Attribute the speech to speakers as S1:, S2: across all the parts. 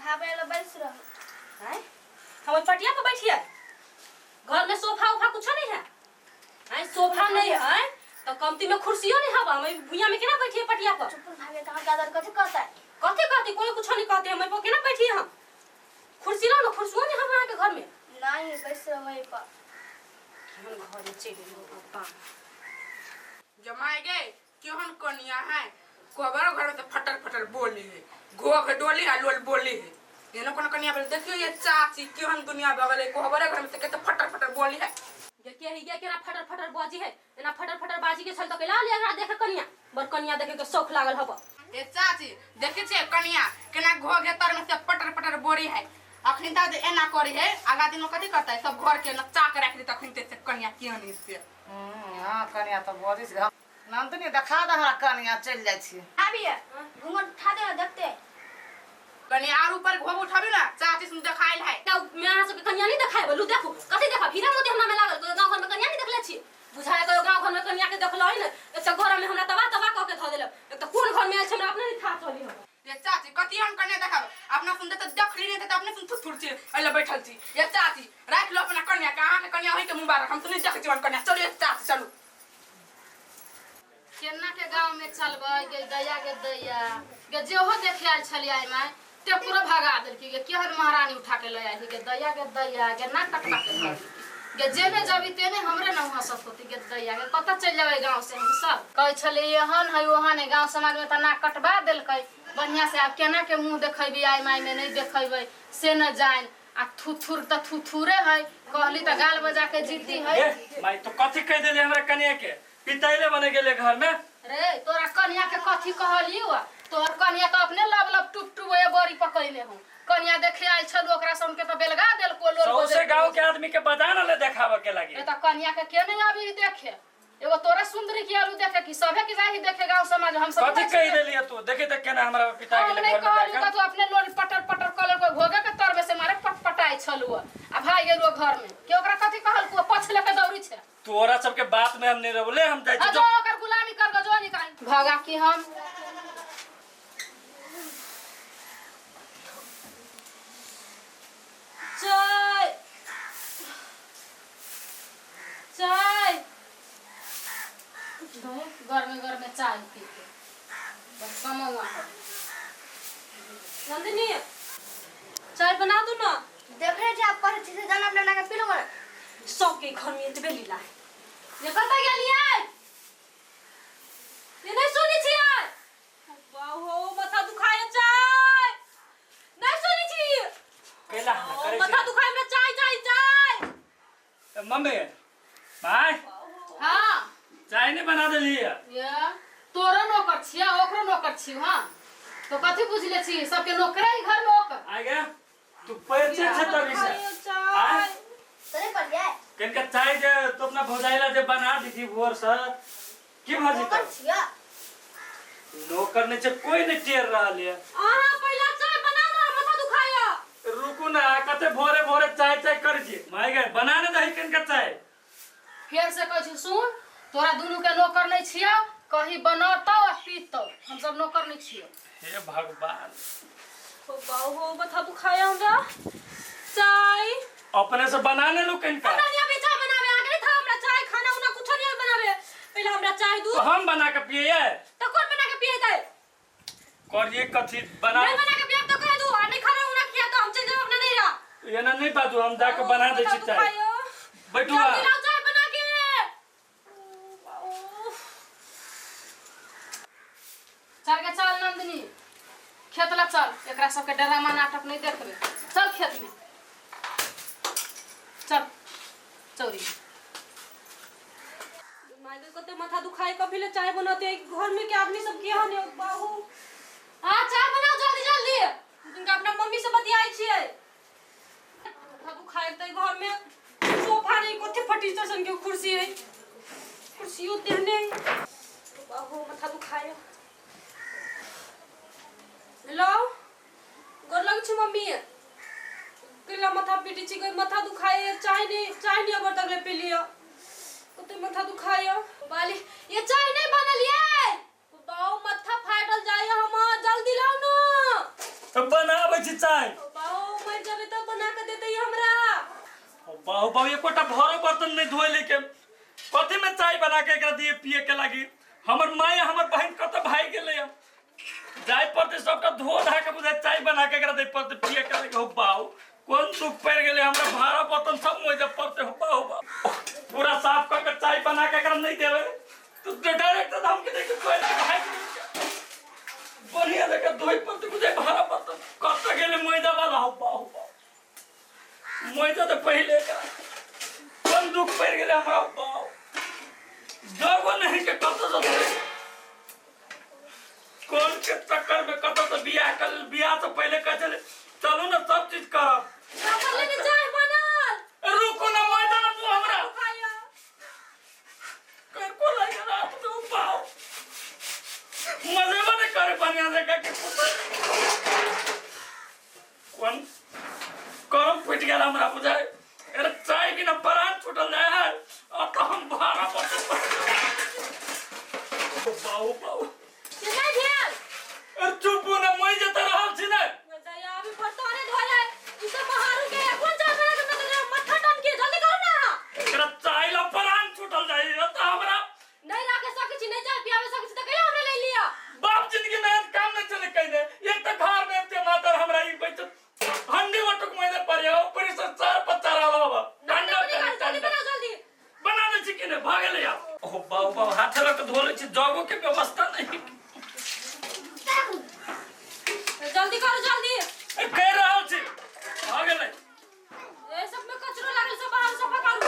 S1: भाभी लग बैस रहो।
S2: हैं, हम पटिया पर बैठिए? घर में सोफा उफा कुछ नहीं है? हैं, सोफा नहीं है तो कमती में कुर्सियों नहीं हवा, हम भुइया में केना बैठिए पटिया पर?
S1: चुप भाभी, कहाँ दादर कथी कहता है?
S2: कथी कहती? कोई कुछ नहीं कहते। हम पर केना बैठिए? हम कुर्सी लाओ ना, कुर्सियों नहीं हवा अहाँके घर में।
S1: नहीं, बैस रहो वहीं पर।
S2: केहन घरे चलि गेलहुँ बाबा।
S3: जमाए गे, केहन कनिया है? कोबर घर में तो फटर फटर बोली है, घोघ डोली है, लोल बोली है। एनो कोनो कनिया बोले, देखियो ये चाची केहन दुनिया भगल है, कोहबरे घर में से कते फटर फटर बोली है।
S2: ये के है, ये केना फटर फटर बाजी है? एना फटर फटर बाजी के छल तो कैला ले एकरा देखे कनिया, बड़ कनिया देखे के शौक लागल हब।
S3: ए चाची, देखे छियै कनिया केना घोघ तर में से पटर पटर बोरी है। अखन त जे एना करी है, आगा दिन में कथी करतै? सब घर के नचा के राखि देतै। अखन ते से कनिया केहन से।
S4: हँ, कनिया तऽ बजै छै। नंदिनी, देखा दे हमरा कनिया, चलि जाइ छी।
S1: भाभी, घूंघट उठा दे ना, देखते।
S3: कनि आर ऊपर घोघ उठाबी ना चाची, सुन देखाइल है।
S2: ना, मैं अहाँ सबके कनिया नहीं देखाय बोलू। देखू कथी देखब? हीरा मोती हमरा में लागल? कहियो गाँव घर में कनिया नहीं देखले छी? बुझाय कहियो गाँव घर में कनिया के देखल है ने? एक तऽ घर में हमरा तबाह तबाह कऽ के धऽ देलक। एक तऽ कोन घर में आयल छै, हमरा अपने नहीं था चली हम।
S3: ये चाची, कथी हम कनिया देखाब? अपना सुन त देखली नहीं त अपने सुन थुथुर छी, अइले बैठल छी। ये चाची, राख लो अपना कनिया के, अहाँ के कनिया होई के मुबारक, हम तो नहीं देखै छी कनिया। चलू ये चाची, चलू।
S5: केना के गाँव में चलबै गे दैया? गे दैया गे, जेहो देखे आयल छलियै माय ते पूरा भगा देलकी गे। केहन महारानी उठा के लऽ आयल गे दैया? गे दैया गे, नाक कटवा के धऽ देलकी गे। जेने जबी तेने हमरे न हंसत होती गे दैया गे। कतऽ चलि जेबै गाँव से? हम सब कहै छलियै एहन है ओहन है, गाँव समाज में तऽ नाक कटवा देलकै बढ़िआँ से। आब केना के मुँह देखेबै आइ माय में? नहि देखेबै से न जानि। आ थुथुर तऽ थुथुरे है, कहली तऽ गाल बजा के जीती है।
S6: ए माई, तो कथी कह देली हमरा कनिया के? पिताइले बने गेले घर में।
S5: रे, तोरा कनिया के कथी कहलियो? तोहर कनिया तो अपने लब लब टुप टुप ए बड़ी पकैले हूँ। कनिया देखे आयल छल ओकरा सन के तो बेलगा देलको लोल।
S6: सौसे गांव के आदमी के बता न ले देखावे के लागी।
S5: ए त कनिया के के नहीं आबी देखे? एगो तोरा सुंदरी के आलू देखे कि सभे के जाही देखे गांव समाज हम सब?
S6: कथी कह देली तू? देखे त केना हमरा पिता
S5: हम
S6: गेले
S5: नहीं
S6: घर में
S5: कहलियो।
S6: जाकर।
S5: तू अपने लोल पटर पटर कलर को घोगे के तरमे से मारे पटपटाई छलु आ भाग गेलु घर में। के ओकरा कथी कहलको? पछ लेके दौड़ी छै।
S6: तोरा सबके बात में हम नहीं रहबो, ले हम जाइ
S5: आ
S6: छी।
S5: जो ओकर गुलामी कर गो, जो निकाल भगा की हम।
S2: चाय, चाय।
S5: गर्मे गर्मे चाय पी के बस कमौआ हो।
S2: नंदिनी, चाय बना दू ना।
S1: देख रहे आप पर अच्छे से जाना, अपना ना के पी लो ना।
S2: सबके घर में एतबे लीला है। ये कतऽ गेलियै? ये नहीं सुनै छियै? बाहो, माथा दुखाय, चाय नहीं सुनै छी?
S6: कैला हल्ला करै
S2: माथा
S6: छी?
S2: दुखाय हमरा, चाय चाय चाय।
S6: ए, मम्मी, माय।
S5: हाँ।
S6: चाय नहीं बना देली है?
S5: ये तोरो नौकर छिया, ओकरो नौकर छी। हाँ तो कथी बुझले छी? सबके नौकरे ही घर में ओकर।
S6: आ गया तू पैसे छे तभी से
S2: चाय।
S6: आय।
S1: तोरे पर जाए।
S6: कनका चाय जे तो अपना भौजाइला जे बना दी थी भोर से की भजी
S1: नौकर
S6: तो
S1: छिया।
S6: नौकर नहीं छे, कोई नहीं टेर रहल है।
S2: अहाँ पहिला चाय बनाउ ना, माथा दुखाय।
S6: रुकू ना, कते भोरे भोरे चाय चाय कर छी। माय गे, बना ने दही कनका चाय।
S5: फेर से कहै छी सुन, तोरा दुनू के नौकर नहीं छियौ, कहीं बनतौ आ पीतौ, हम सब नौकर नहीं छियौ।
S6: हे भगवान।
S2: ओ बाहो, माथा दुखाय हमरा, चाय।
S6: अपने से बना ने लू कनका।
S2: हमरा नहीं आबै चाय बनावे, अहाँके नहीं था हमरा चाय खाना उना कुछो नहीं आबै बनावे। पहिले हमरा चाय दू।
S6: तो हम बना के पिए?
S2: तऽ कोन बना के पिएतै?
S6: करिए कथी बना?
S2: नहीं बना के पियब तऽ कह दू, आ नहीं खाना उना खिया तऽ हम चलि जायब अपना नैहरा।
S6: एना नहीं बाजू, हम जाके बना दै छी चाय। बैठू आ।
S2: जल्दी लाउ चाय बना के। ओ बाबू।
S5: चल के चल नंदिनी, खेत ला चल। एकरा सबके ड्रामा नाटक नहीं देखबे, चल खेत में चल चौरी।
S2: माय के कते माथा दुखाए, कभी ले चाय बनाते घर में के आदमी सब के हन बाबू। हां, चाय बनाओ जल्दी जल्दी, तिनका अपना मम्मी से बतियाई छियै। माथा दुखाए त घर में सोफा नहीं, कते फर्नीचर सन के कुर्सी है, कुर्सियो तेहने। बाबू, माथा दुखाए। हेलो, गोर लगै छी मम्मी। केला माथा पीटी छी? माथा दुखाए, चाय नहीं, चाय नहीं अबर तक ले पी लियो, कते माथा दुखाए बाली। ये चाय नहीं बनल ये? बाऊ, माथा फाटल जाय हमर, जल्दी लाउ ना।
S6: तो बनाबै छी चाय।
S2: बाऊ मर जाबे तब बना के देते हमरा।
S6: बाहु बाहु एकोटा भरो बर्तन नहीं धोए लेके कथी में चाय बना के एकरा दिए पिए के लागी। हमर माय हमर बहन कत भाई गेलै जाय पड़ते सबटा धो धा के बुझाय चाय बना के एकरा दे पड़ते पिए के लागी। हो बाहु कोन दुख पड़ गेलै हमरा, भाड़ा बर्तन सब मोजे पड़ते। हो बाहु बाहु पूरा साफ कर के चाय बना के एकरा नहीं देवे तो डायरेक्ट तो हम के देख कोई भाई बढ़िया लेके धोई पड़ते बुझाय भाड़ा बर्तन कत गेलै मैदा वाला। हो बाहु बाहु मैदा तो पहले का कोन दुख पड़ गेलै हमरा। बाहु जगो नहीं के कत से कौन के चक्कर में कत से बियाह कर, बियाह से पहले कह चले चलू ना सब चीज करब।
S2: चाय बनल
S6: रुको ना मैदा ना तू हमरा कर को लगे रात में पाओ मजे बने करे बढ़िया जगह के कौन करम फुट गेल हमरा बुझाय। अरे चाय बिना प्राण छूटल जाय है और तो हम भाड़ा पर बाऊ बाऊ
S2: केना भेल?
S6: अरे चुप ना मई जता रहल छी ने
S2: दया अभी बर्तने धोले ई सब बहारू के कोन चाय बना के दे मत्था टन के जल्दी करू ना।
S6: एकरा चाय ला प्राण छूटल जाय है तो हमरा
S2: नहीं राखे सकै छी, नहीं चाय पियावे सकै छी त कहिया हमरा ले लिया।
S6: बाप जिंदगी में काम नहीं चले कइने। एक तो घर में एते मातर हमरा ई बैठ हंडी वटुक महीने पर या ऊपर से चार पत्ता रहल बाबा ठंडा
S2: जल्दी बना जल्दी
S6: बना दे छी कि ने भागल या। ओ बाबू बाबू हाथ लग के धो ले छी, जगो के व्यवस्था नहीं।
S2: जल्दी करू जल्दी।
S6: ए कह रहल छी भागल।
S2: ए सब में कचरो लागल सब बाहर सफा करू।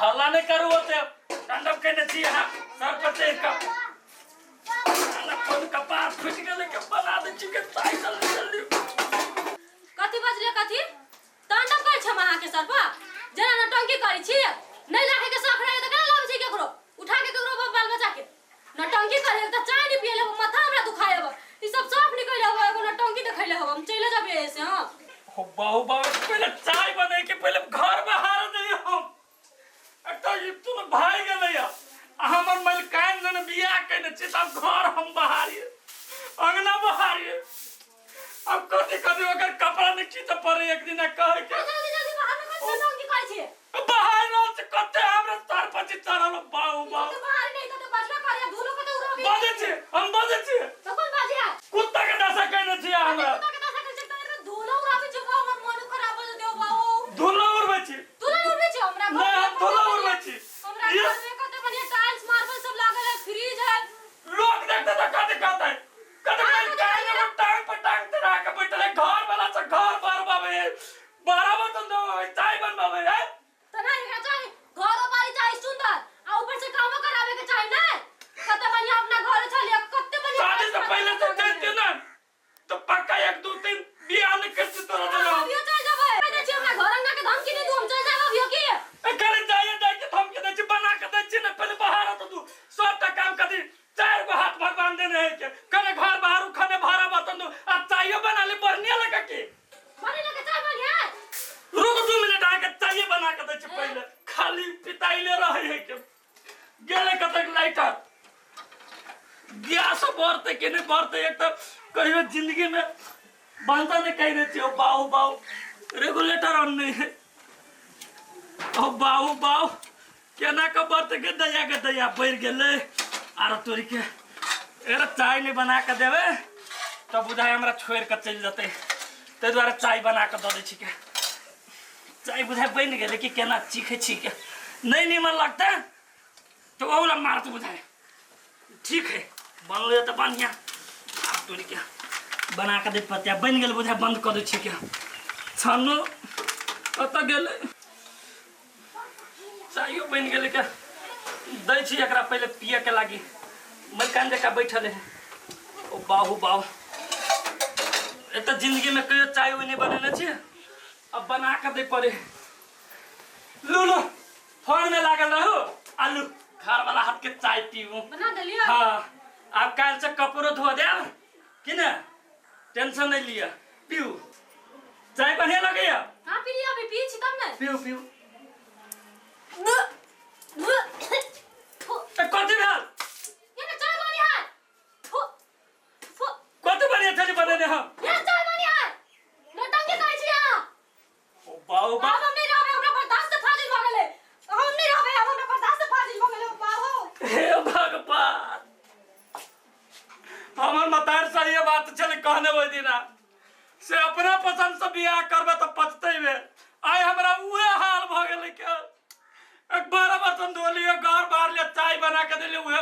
S6: हल्ला नहीं करू ओते ठंडा केने छी हां सर पर से का कौन कपार फुट गेलै के बना दे छी के चाय जल्दी जल्दी।
S2: कथी बजले कथी तांडव करै छी हम अहाँ के सर पर? जेना नौटंकी करै छी नहीं राखे के शौक रहे त केना लाबै छी केकरो उठा के केकरो बाल बच्चा के नौटंकी करे त चाय नहीं पियले माथा हमरा दुखाय हब ई सब साफ निकल हब एगो नौटंकी देखैले हब हम चले जाबे ऐसे। हां
S6: हो बाहु बाहु पहले चाय बने के पहले घर बाहर दे हम त ई तू भाई गेलै आ हमर मलकान जन बियाह केने छी तब घर हम बहारिए अंगना बहारिए। अब कथी कथी ओकर कपड़ा नहीं खींच पड़े एक दिन कहे के
S2: जल्दी जल्दी बाहर में कौन नौटंकी करै छी
S6: बाहर रहल छी कते हमरा सर पर चढ़ल बाहु बाहु
S2: बाहर नहीं त बजबे करे धूलो कते उड़ाबी
S6: बजै छी हम बजै छी
S2: तो कोन बाजे है
S6: कुत्ता के दशा केने छी हमरा।
S2: कुत्ता के दशा करै छी त धूलो उड़ाबी छी हमर मन खराब हो जेतै बाबू।
S6: धूलो उड़बै छी
S2: धूलो उड़बै छी हमरा घर
S6: नहीं हम धूलो उड़बै छी।
S2: हमरा घर में कते बढ़िया टाइल्स मार्बल सब लागल है, फ्रिज है।
S6: लोग देखते त कते कहते कते काहे ने टांग पर टांग चढ़ा के बैठल है घर वाला से घर बरबावे बराबर तो दो चाय बनबावे है
S2: त नहीं एकरा चाही घरो बारी चाही सुंदर आ ऊपर से कामो करावे के चाही नहीं। कते बढ़िया अपना घर छलिए कते बढ़िया
S6: शादी से पहले से जानते ना तो पक्का 1 2 3 बियाह नहीं करती तोरा देना।
S2: अभियो चल जाबे कहै छी हमरा घर अंगना के धमकी नहीं दू हम चल जाबे अभियो की
S6: ए करे जाए जाए के धमकी दे छी बना के दे छी ना पहले बाहर तो तू सबटा काम कर दी चार गो हाथ भगवान देने है के कने घर बाहर खाने भाड़ा बर्तन दू आ चाय बना ले बढ़िया लगा के
S2: बने लगे चाय बढ़िया।
S6: रुक 2 मिनट आके चाय बना के दे छी पहले खाली पिताइले रहे है के गेले कतक लाइटर गैस बढ़ते के नहीं बढ़ते। एक तो कहियो जिंदगी में बनता नहीं कहीं नहीं चाहिए। बाहु बाहु रेगुलेटर ऑन नहीं है। ओ बाहु बाहु केना के बढ़ते के दया बढ़ गेलै आर तोरी के एरा चाय नहीं बना के देवे तो बुझाय हमरा छोड़ के चलि जेतै ताहि दुआरे चाय बना के दऽ दै छी के चाय बुझाय बनि गेलै कि केना चीखै छी के नहीं नीमन लगतै तो ओला मारत बुझाय। ठीक है बनलै तऽ बढ़िया आब तोरी के बना के दे पतिया बनि गेल बुझाय बंद कऽ दै छी के छानो कतऽ गेलै चायो बनि गेलै के दै छी एकरा पहिले पिए के लागी मलकान जकाँ बैठल है। ओ बाहु बाहु एक तऽ जिंदगी में कहियो चाय उय नहीं बनेने छी अब बना के दे पड़े। लू लू फोन में लागल रहू आलू घर वाला हाथ के चाय पीबू
S2: बना देलियो।
S6: हाँ अब काल्हि से कपड़ो धो देब कि ने टेंशन नहीं लिया पीऊ चाय बढ़िया लगैया।
S2: हां पी लिया अभी पी छी तब ने
S6: पीऊ पीऊ। त कथी भेल?
S2: ये ना चाय बनी है।
S6: कथी बढ़िया छली बनेने हम?
S2: ये चाय बनी है।
S6: बात छलै कहने ओहि दिना से अपना पसंद से बियाह करबे तऽ पछतेबे। आइ हमरा उहे हाल भऽ गेलै के एक 12 बर्तन धोलिए घर बाहर ले चाय बना के देलिए उहे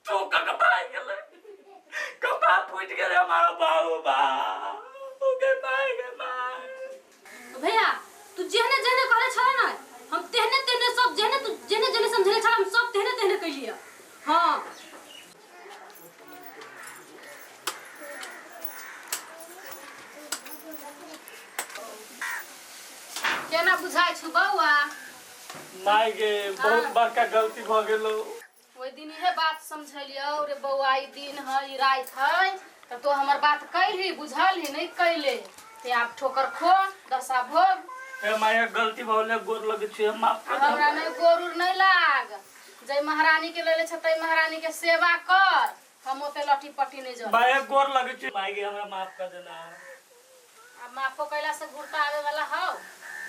S6: तू कपार गेलै कपार फूटि गेलै हमारो बाबू बा ओके माय गे माय।
S2: भैया तू जेहने जेहने कहले छला ना हम तेहने तेहने सब जेहने तू जेहने जेहने समझले छला हम सब तेहने तेहने कइलिए। हां
S5: केना बुझाइ छु बौआ?
S6: माय गे बहुत बड़का गलती भ गेलो।
S5: ओहि दिन इहे बात समझलियौ रे बौआ, ई दिन है ई राति है त तो हमर बात कैलही बुझलही नहीं कैले ते आब ठोकर खो दशा भोग।
S6: ए माय गलती भ गेलै गोर लगै छी माफ कर।
S5: हमरा नहीं गोर उर नहीं लाग, जै महारानी के लेले छ तै महारानी के सेवा कर, हम ओते लटी पटी नहीं जान।
S6: माय गोर लगै छी माय गे हमरा माफ कर देना।
S5: अब माफो कैला से घुरता आवे वाला हौ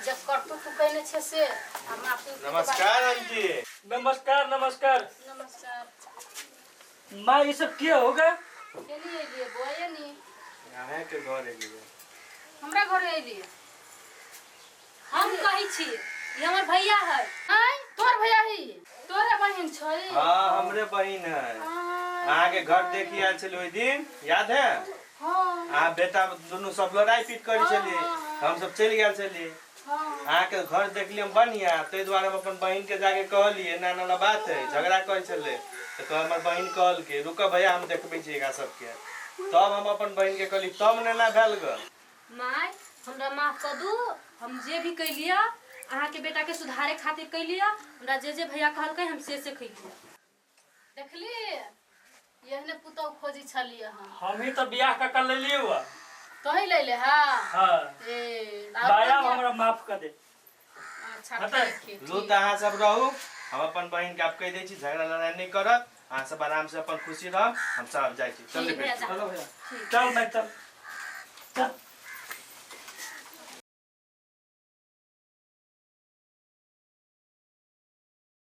S5: जब करतू तू कहने छे से। अब माफी।
S7: नमस्कार आंटी।
S6: नमस्कार नमस्कार
S5: नमस्कार।
S6: माँ ये सब क्या होगा?
S5: केनी एलिए बोए नी?
S7: यहाँ के घर एलिए।
S5: हमरा घर एलिए।
S2: हम कही छी ये हमर भैया है।
S5: आय तोर भैया ही तोरे बहिन छै?
S7: हां हमरे बहिन है। अहाँ के घर देखी आयल छल ओइ दिन याद है?
S5: हां
S7: अहाँ बेटा दुनू सब लड़ाई पीट करी छलिए हम सब चलि गेल छलिए। अहाँ के घर देखलिए हम बढ़िया ताहि दुआरे हम अपन बहिन के जाके कहलिए ना ना बात है झगड़ा करै छलै तऽ हमर बहिन कहलकै रुक भैया हम देखबै छी एकरा सबके, तब हम अपन बहिन के कहली तब नेना भेल ग।
S2: My हमरा माफ कर दू, हम जे भी कैलिया अहाँ के बेटा के सुधारे खातिर कैलिया, हमरा जे जे भैया कहलकै हम से से कैलिया।
S5: देखली एहने पुतौ खोजी छलिए
S6: हम ही तो बियाह क कर लेलिए हुआ
S5: तोही ले ले। हां
S6: हां
S5: ए
S6: भाया हमरा माफ कर दे।
S5: अच्छा ठीक है
S7: लो त अहाँ सब रहू, हम अपन बहिन के आप कहि दै छी झगड़ा लड़ाई नहीं करत, अहाँ सब आराम से अपन खुशी रहब, हम सब जाइ छी। चल
S2: भैया
S7: चलो
S6: भैया चल मैं चल चल।